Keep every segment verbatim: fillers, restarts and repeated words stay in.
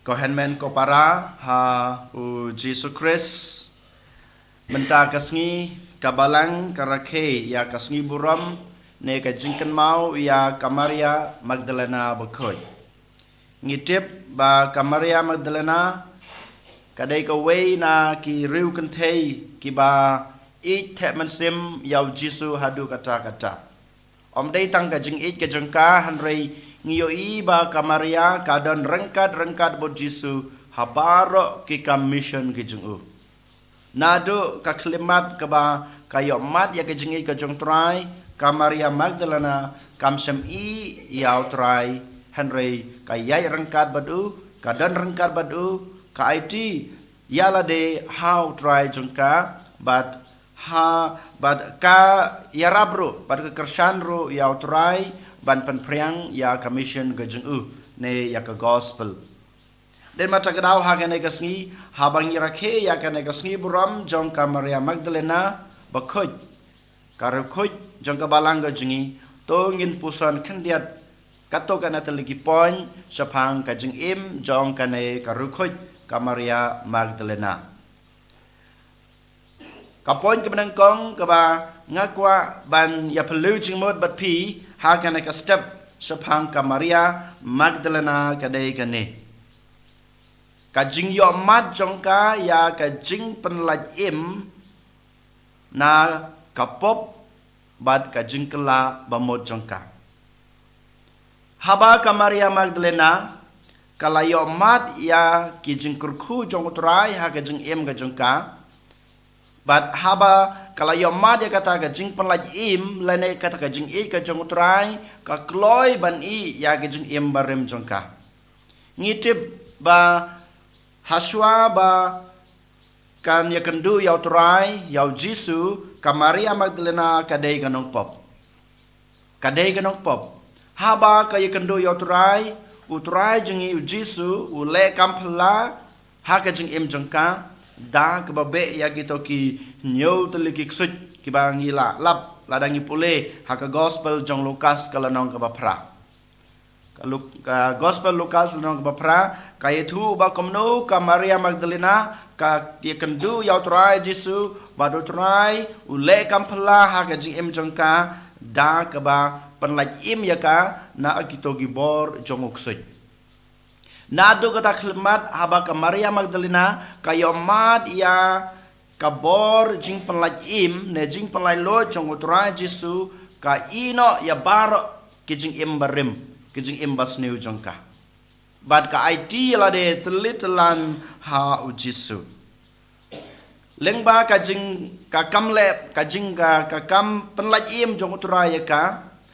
Ko hynmen ko para ha u Jisu Khrist, mynta ka sngi ka Balang ka rakhe ïa ka sngi burom ne ka jingkynmaw ïa ka Maria Magdalena bakhuid. Ngi tip ba ka Maria Magdalena ka dei kawei na ki riewkynthei kiba ïeit theh mynsiem ïa u Jisu haduh katta katta. Ym dei tang ka jingïeit ka jong ka, hynrei ngi ïohi ba ka Maria ka don ryngkat ryngkat bad u Jisu ha baroh ki kam mission ki jong u. Naduh ka khyllipmat kaba ka ïohmad ïa ka jingïeit ka jong u Trai, ka Maria Magdalena kam shym ïeh ïa u Trai, hynrei ka ïaid ryngkat bad u, ka don ryngkat bad u, ka aiti ïa lade ha u Trai jong ka, bad ha, bad ka ïarap ruh, bad ka kyrshan ruh ïa u Trai ban pynphriang ïa ka mission ka jong u ne ïa ka gospel. Dei ma ta ka daw ha kane ka sngi, haba ngi rakhe ïa kane ka sngi burom jong ka Maria Magdalena bakhuid, ka riewkhuid jong ka Balang ka jong ngi, to ngin puson khyndiat katto katne tylli ki point shaphang ka jingim jong kane ka riewkhuid ka Maria Magdalena. Ka point kaba nyngkong kaba nga kwah ban ïa pynlong jingmut bad phi ha kane ka step shaphang ka Maria Magdalena ka dei kane: ka jingïohmad jong ka ïa ka jingpynlait im na ka pop bad ka jingkylla bamut jong ka. Haba ka Maria Magdalena ka la ïohmad ïa ki jingkyrkhu jong u Trai ha ka jingim ka jong ka, bad haba ka la ïohmad ïa kata ka jingpynlait im lane kata ka jingïeit ka jong u Trai, ka kloi ban ïeh ïa ka jingim barim jong ka. Ngi tip ba hashwa ba kan ïakynduh ïa u Trai, ïa u Jisu, ka Maria Magdalena ka dei ka nongpop. Ka dei ka nongpop. Haba ka ïakynduh ïa u Trai, u Trai jong ngi u Jisu u leh kam phylla ha ka jingim jong ka, da kaba beh ïa kito ki hynñiew tylli ki ksuid kiba ngi la lap lada ngi pule ha ka gospel jong Lukas ka lynnong kaba phra. Ka Luk-, ka gospel Lukas lynnong kaba phra, ka ïathuh ba kumno ka Maria Magdalena ka ïakynduh ïa u Trai Jisu, bad u Trai u leh kam phylla ha ka jingim jong ka, da kaba pynlait im ïa ka na kito ki bor jong u ksuid. Naduh kata khyllipmat haba ka Maria Magdalena ka ïohmad ïa ka bor jingpynlait im ne jingpynlait luid jong u Trai Jisu, ka ïeh noh ïa baroh ki jingim barim, ki jingim basniew jong ka. Bad ka aiti ïa lade tylli tyllan ha u Jisu. Lyngba ka jing, ka kam leh, ka jing, ka, ka kam pynlait im jong u Trai ïa ka,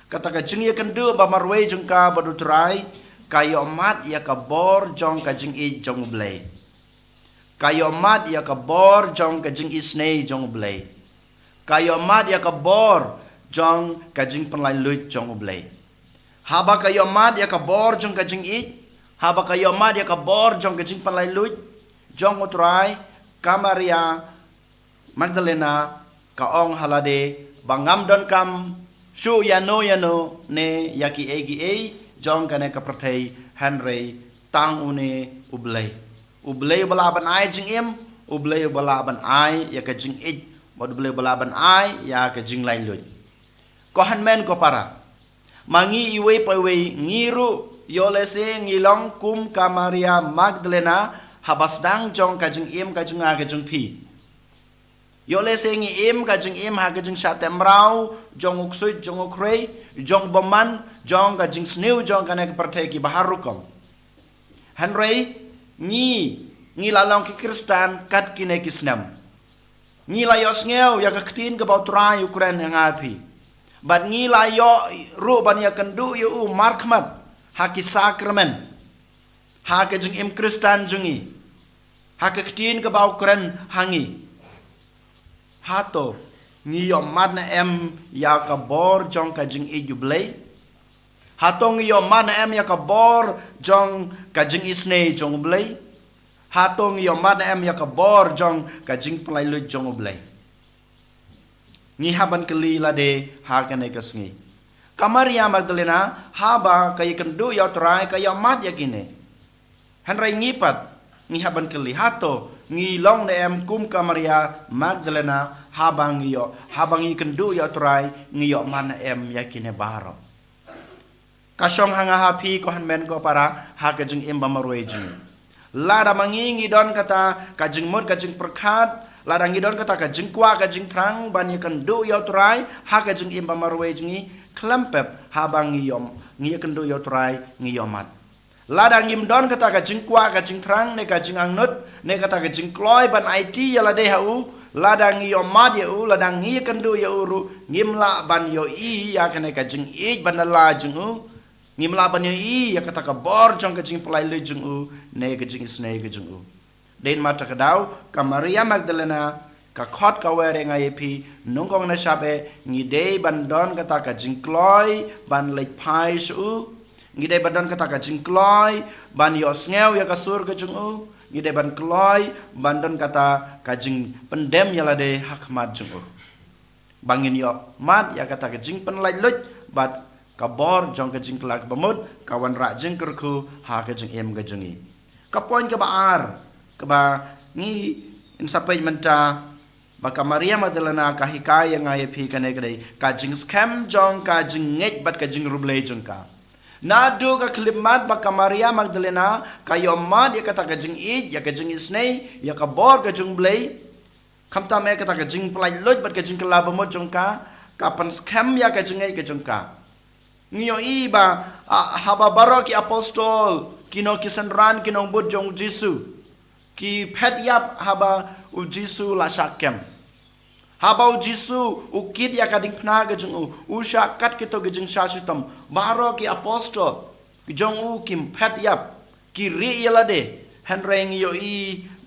kata ka jingïakynduh ba marwei jong ka bad u Trai, ka ïohmad ïa ka bor jong ka jingïeit jong u Blei. Ka ïohmad ïa ka bor jong ka jingisynei jong u Blei. Ka ïohmad ïa ka bor jong ka jingpynlait luid jong u Blei. Haba ka ïohmad ïa ka bor jong ka jingïeit, haba ka ïohmad ïa ka bor jong ka jingpynlait luid jong u Trai, ka Maria Magdalena ka ong ha lade ba ngam donkam shuh ïano ïano ne ïa kiei kiei jong kane ka pyrthei, hynrei tang une u Blei. U Blei uba lah ban ai jingim, u Blei uba lah ban ai ïa ka jingïeit, bad u Blei uba lah ban ai ïa ka jinglait luid. Ko hynmen ko para, ma ngi iwei pa iwei, ngi ruh ïoh lehse ngi long kum ka Maria Magdalena haba sdang jong ka jingim ka jong nga ka jong phi. Ïoh lehse ngi im ka jingim ha ka jingshah teh mraw jong u ksuid, jong u khrei, jong u bymman, jong ka jingsniew jong kane ka pyrthei kiba har rukom. Hynrei ngi, ngi la long ki Khristan kat kine ki snem. Ngi la ïohsngew ïa ka ktien kaba u Trai u kren ïa nga phi. Bad ngi la ïoh ruh ban ïakynduh ïa u markhmat ha ki sakramen, ha ka jingim Khristan jong ngi, ha ka ktien kaba u kren ha ngi. Hato ngi ïohmad ne em ïa ka bor jong ka jingïeit u Blei? Hato ngi ïohmad ne em ïa ka bor jong ka jingisynei jong u Blei? Hato ngi ïohmad ne em ïa ka bor jong ka jingpynlait luid jong u Blei? Ngi hap ban kylli lade ha kane ka sngi. Ka Maria Magdalena haba ka ïakynduh ïa u Trai ka ïohmad ïa kine. Hynrei ngi pat, ngi hap ban kylli, hato ngi long ne em kum ka Maria Magdalena, haba ngi ïoh, haba ngi kynduh ïa u Trai, ngi ïoh mad ne em ïa kine baroh? Ka shong ha nga ha phi, ko hynmen ko para, ha ka jingim ba marwei jong ngi. Lada ma ngi ngi don kata ka jingmut ka jingpyrkhat, lada ngi don kata ka jingkwah ka jingthrang ban ïakynduh ïa u Trai ha ka jingim ba marwei jong ngi, khlem pep haba ngi ïoh, ngi ïakynduh ïa u Trai, ngi ïoh mad. Lada ngim don kata ka jingkwah ka jingthrang, ne ka jingangnud, ne kata ka jingkloi ban aiti ïa lade ha u, lada ngi ïoh mad ïa u, lada ngi ïakynduh ïa u ruh, ngim lah ban ïohi ïa kane ka jingïeit ba na la jong u. Ngim lah ban ïohi ïa kata ka bor jong ka jingpynlait luid jong u, ne ka jingisynei ka jong u. Dei namar kata ka daw, ka Maria Magdalena, ka khot ka wer ïa nga ïa phi, nyngkong na shap eh, ngi dei ban don kata ka jingkloi ban leit phai sha u. Ngi dei ban don kata ka jingkloi ban ïohsngew ïa ka sur ka jong u. Ngi dei ban kloi ban don kata ka jingpyndem ïa lade ha khmat jong u, ba ngin ïoh mad ïa kata ka jingpynlait luid bad ka bor jong ka jingkylla kaba mut, ka wanrah jingkyrkhu ha ka jingim ka jong ngi. Ka point kaba ar, kaba ngin sa peit mynta, ba ka Maria Magdalena ka hikai ïa nga ïa phi kane ka dei ka jingskhem jong ka jingngeit bad ka jingriewblei jong ka. Naduh ka khyllipmat ba ka Maria Magdalena ka ïoh mad ïa kata ka jingïeit, ïa ka jingisynei, ïa ka bor ka jong u Blei, khamtam eh kata ka jingpynlait luid bad ka jingkylla ba mut jong ka, ka pynskhem ïa ka jingngeit ka jong ka. Ngi ïohi ba, ah, haba baroh ki apostol, kino ki synran, ki nongbud jong u Jisu, ki phet ïap haba u Jisu la shah kem. Haba u Jisu u kit ïa ka diengphna ka jong u, u shah kat kito ki jingshah shitom, baroh ki apostol ki jong u ki phet ïap, ki rieh ïa lade. Hynrei ngi ïohi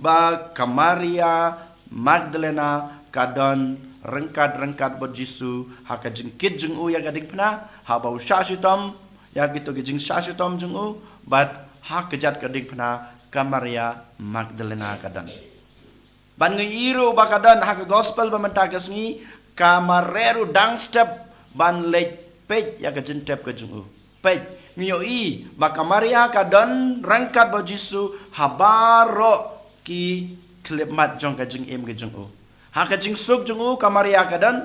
ba ka Maria Magdalena ka don ryngkat ryngkat bad u Jisu ha ka jingkit jong u ïa ka diengphna, haba u shah shitom ïa kito ki jingshah shitom jong u, bad ha kjat ka diengphna ka Maria Magdalena ka don. Bad ngi ïohi ruh ba ka don ha ka gospel ba mynta ka sngi, ka mareh ruh dang step ban leit peit ïa ka jingtep ka jong u. Peit, ngi ïohi ba ka Maria ka don ryngkat bad u Jisu ha baroh ki khyllipmat jong ka jingim ka jong u. Ha ka jingsuk jong u ka Maria ka don,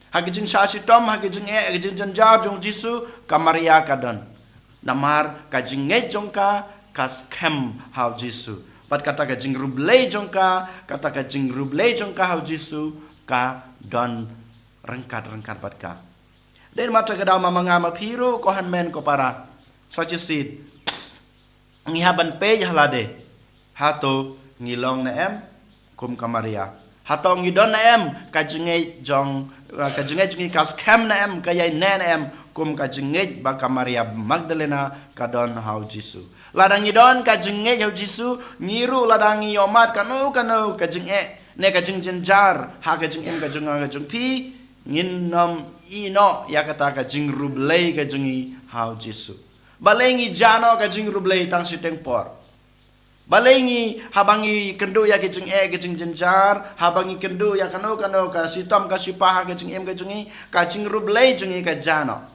ha ka jingshah shitom, ha ka jingeh, ha ka jingjynjar jong u Jisu, ka Maria ka don. Namar ka jingngeit jong ka ka skhem ha u Jisu. Bad kata ka jingriewblei jong ka, kata ka jingriewblei jong ka ha u Jisu ka don ryngkat ryngkat bad ka. Dei namar kata ka daw ma nga ma phi ruh, ko hynmen ko para, sa shisien ngi hap ban peit ha lade, hato ngi long ne em kum ka Maria? Hato ngi don ne em ka jingngeit jong, uh, ka jingngeit jong ngi ka skhem ne em, ka ïaineh ne em kum ka jingngeit ba ka Maria Magdalena ka don ha u Jisu? Lada ngi don ka jingngeit ha u Jisu, ngi ruh lada ngi ïoh mad kano kano ka jingeh ne ka jingjynjar ha ka jingim ka jong nga ka jong phi, ngin nym ïehnoh ïa kata ka jingriewblei ka jong ngi ha u Jisu. Balei ngi jah noh ka jingriewblei tang shiteng por? Balei ngi, haba ngi kynduh ïa ka jingeh ka jingjynjar, haba ngi kynduh ïa kano kano ka shitom ka shipa ha ka jingim ka jong ngi, ka jingriewblei jong ngi ka jah noh?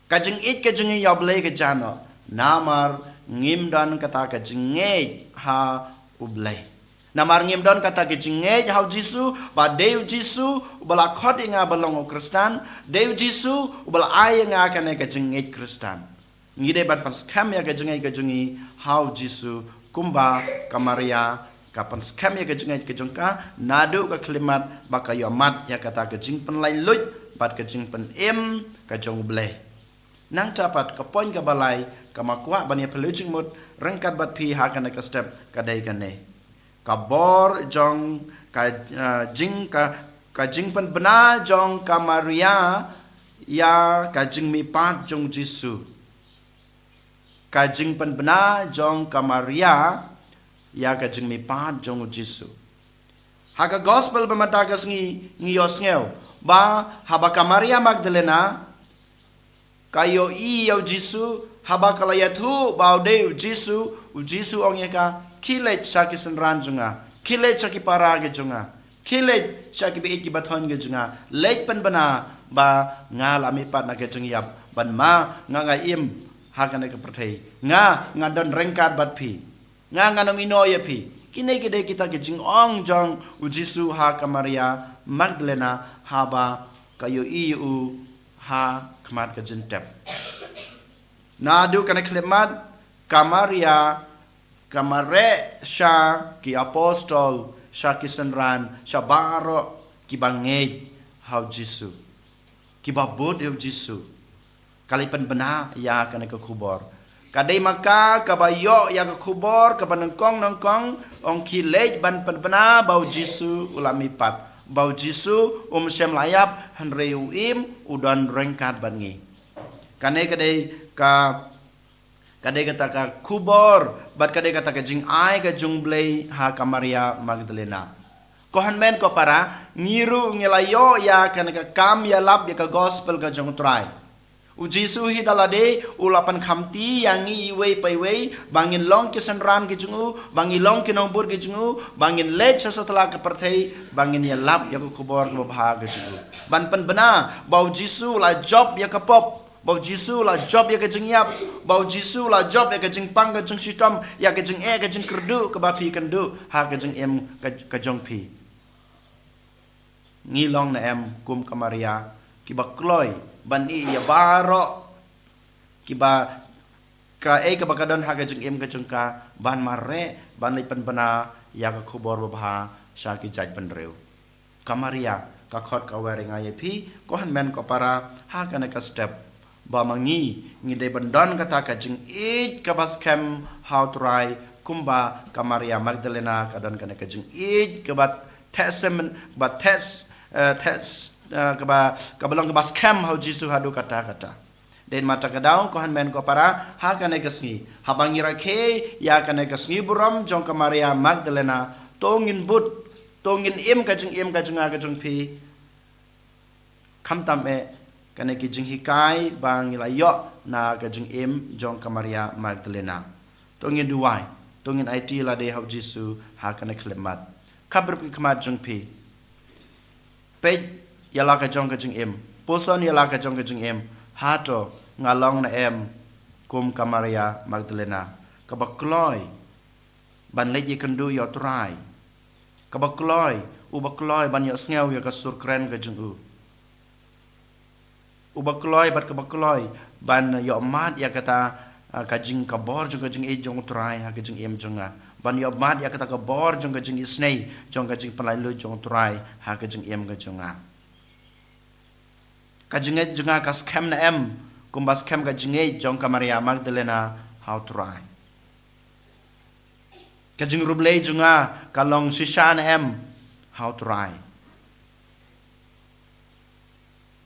Ka jingïeit ka jong ngi ïa u Blei ka jah noh. Namar ngim don kata ka jingngeit ha u Blei. Namar ngim don kata ka jingngeit ha u Jisu, ba dei u Jisu uba la khot ïa nga ban long u Khristan, dei u Jisu uba la ai ïa nga kane ka jingngeit Khristan. Ngi dei ban pynskhem ïa ka jingngeit ka jong ngi ha u Jisu, kumba ka Maria ka pynskhem ïa ka jingngeit ka jong ka naduh ka khyllipmat ba ka ïoh mad ïa kata ka jingpynlait luid bad ka jingpynim ka jong u Blei. Nangta pat ka point kaba lai kaba nga kwah ban ïa pynlong jingmut ryngkat bad phi ha kane ka step ka dei kane. Ka bor jong ka, uh, jing ka, ka jingpynbna jong ka Maria ïa ka jingmihpat jong u Jisu. Ka jingpynbna jong ka Maria ïa ka jingmihpat jong u Jisu. Ha ka gospel ba mynta ka sngi ngi ïohsngew ba haba ka Maria Magdalena ka ïohi ïa u Jisu, haba ka la ïathuh ba u dei u Jisu, u Jisu ong ïa ka, khie leit sha ki synran jong nga, khie leit sha ki para ki jong nga, khie leit sha ki baieit ki bathoiñ ki jong nga, leit pynbna ba nga la mihpat na ka jingïap, bad ma nga, nga im ha kane ka pyrthei, nga, nga don ryngkat bad phi. Nga ngan ym ïehnoh ïa phi. Kine ki dei kita ki jingong jong u Jisu ha ka Maria Magdalena haba ka ïohi ïa u ha khmat ka jingtep. Naduh kane ka khyllipmat, ka Maria ka mareh sha ki apostol, sha ki synran, sha baroh kiba ngeit ha u Jisu, kiba bud ïa u Jisu. Ka la pynbna ïa kane ka khubor. Ka dei ma ka kaba ïoh ïa ka khubor kaba nyngkong nyngkong, ong ki leit ban pynbna ba u Jisu u la mihpat, ba u Jisu um shym la ïap, hynrei u im, u don ryngkat bad ngi. Kane ka dei ka, ka dei kata ka khubor bad ka dei kata ka jingai ka jong u Blei ha ka Maria Magdalena. Ko hynmen ko para, ngi ruh ngi la ïoh ïa kane ka kam ïalap ïa ka gospel ka jong u Trai. U Jisu hi da lade u la pynkhamti ïa ngi iwei pa iwei ba ngin long ki synran ki jong u, ba ngin long ki nongbud ki jong u, ba ngin leit sha satlak ka pyrthei, ba ngin ïalap ïa ka khubor kaba bha ka jong u. Ban pynbna ba u Jisu u la jop ïa ka pop, ba u Jisu u la jop ïa ka jingïap, ba u Jisu u la jop ïa ka jingpang ka jingshitom, ïa ka jingeh ka jingkyrduh kaba phi kynduh ha ka jingim ka, ka jong phi. Ngi long ne em kum ka Maria kiba kloi ban ïeh ïa baroh kiba, kaei kaba ka don ha ka jingim ka jong ka, ban mareh, ban leit pynbna ïa ka khubor babha sha ki jaitbynriew. Ka Maria ka khot ka wer ïa nga ïa phi, ko hynmen ko para, ha kane ka step ba ma ngi ngi dei ban don kata ka jingïeit kaba skhem ha u Trai, kumba ka Maria Magdalena ka don kane ka jingïeit kaba theh sem, kaba theh, eh, theh, eh, kaba, kaba long kaba skhem ha u Jisu haduh katta katta. Dei ma kata ka daw, ko hynmen ko para, ha kane ka sngi, haba ngi rakhe ïa kane ka sngi burom jong ka Maria Magdalena, to ngin bud, to ngin im ka jingim ka jong nga ka jong phi. Khamtam eh kane ki jinghikai ba ngi la ïoh na ka jingim jong ka Maria Magdalena. To ngin duwai, to ngin aiti lade ha u Jisu ha kane ka khyllipmat. Khapbrip ki khmat jong phi. Peit ïa la ka jong ka jingim. Puson ïa la ka jong ka jingim. Hato nga long ne em kum ka Maria Magdalena, kaba kloi ban leit ïakynduh ïa u Trai, kaba kloi, uba kloi ban ïohsngew ïa ka sur kren ka jong u, uba kloi bad kaba kloi ban ïohmad ïa kata, ah, ka jing, ka bor jong ka jingïeit jong u Trai ha ka jingim jong nga, ban ïohmad ïa kata ka bor jong ka jingisynei, jong ka jingpynlait luid jong u Trai ha ka jingim ka jong nga. Ka jingngeit jong nga ka skhem ne em kumba skhem ka jingngeit jong ka Maria Magdalena ha u Trai? Ka jingriewblei jong nga ka long shisha ne em ha u Trai?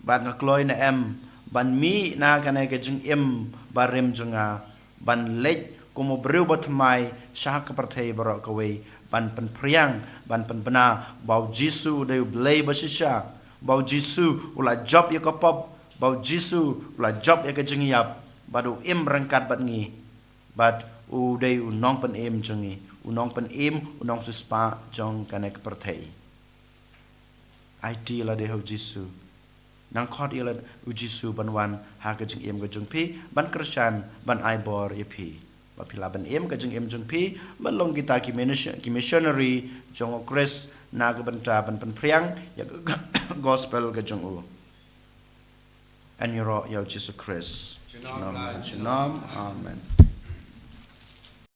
Bad nga kloi ne em ban mih na kane ka jingim barim jong nga, ban leit kum u briew bathymmai sha ka pyrthei baroh kawei, ban pynphriang, ban pynbna ba u Jisu u dei u Blei bashisha, ba u Jisu u la jop ïa ka pop, ba u Jisu u la jop ïa ka jingïap, bad u im ryngkat bad ngi, bad u dei u nongpynim jong ngi, u nongpynim, u nongsiewspah jong kane ka pyrthei. Aiti lade ha u Jisu. Nang khot ïa lade u Jisu ban wan ha ka jingim ka jong phi, ban kyrshan, ban ai bor ïa phi, ba phi lah ban im ka jingim jong phi, ban long kita ki minis-, ki missionary jong u Khrist, na ka bynta ban pynphriang ïa ka gospel ka jong u. Yn ïaroh ïa u Jisu Khrist. Junom, junom. Amen.